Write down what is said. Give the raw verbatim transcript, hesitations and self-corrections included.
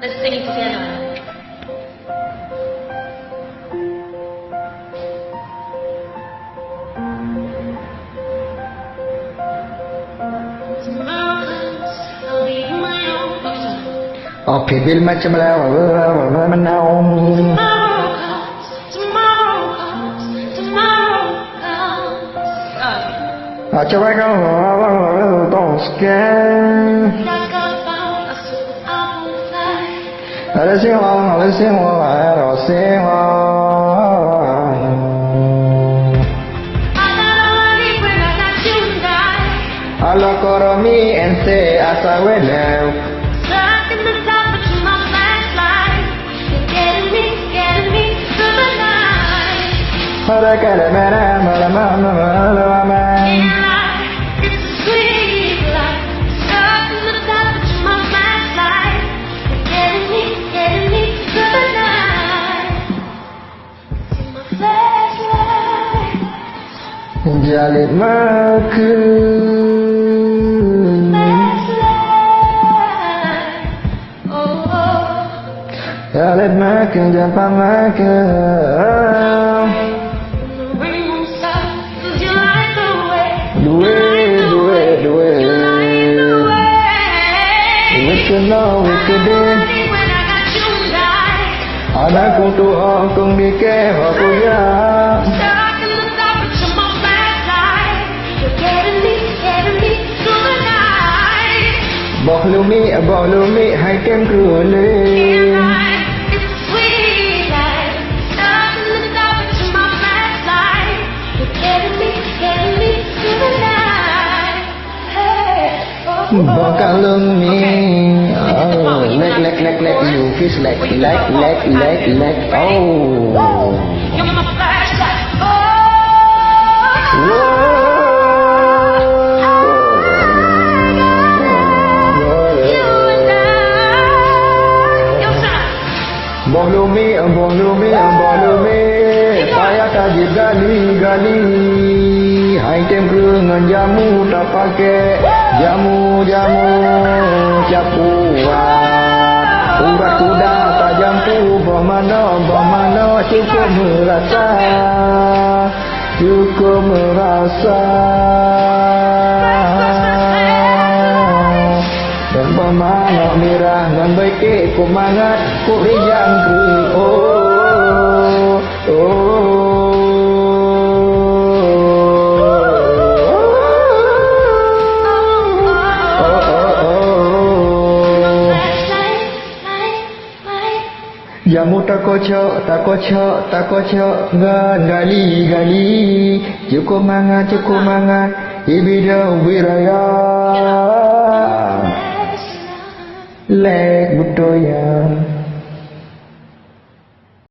Let's sing it together. Tomorrow comes, I'll be my own person. Oh, people macam mana? Tomorrow comes, tomorrow comes, tomorrow comes. Ah. Acha baiklah, Tosken. Ada sing wong, ada sing wong, ada sing wong. Alo koromi ente asa weleu. Ada kala mana, mana, mana, mana, mana. Jalib makeu. Jalib makeu, jampan makeu. Dua, dua, dua. Wikeunoe, wikeudeh. Aneuk kung tuho, kung bike ho kuya. Boh lumi, boh lumi, hai tem kreueh lé. Boh kalung ni, oh, lek, lek, lek, lek, you kiss, lek, lek, lek, lek, lek, oh. Wow. Boh lumi, boh lumi, boh lumi, payah tajieb gali-gali. Hai tem kreueh ngon jamu tapakek, jamu-jamu capuan. Urat kuda tajampu, boh manok, boh manok cukup meurasa. Cukup meurasa. Dan boh manok mirah ngon baike keu mangat keu rijang kreueh. Oh, oh, oh. Jamu takocok, takocok, takocok ngon gali-gali. Cukup mangat, cukup mangat, ibidong wiraya. Lek beutôi ya.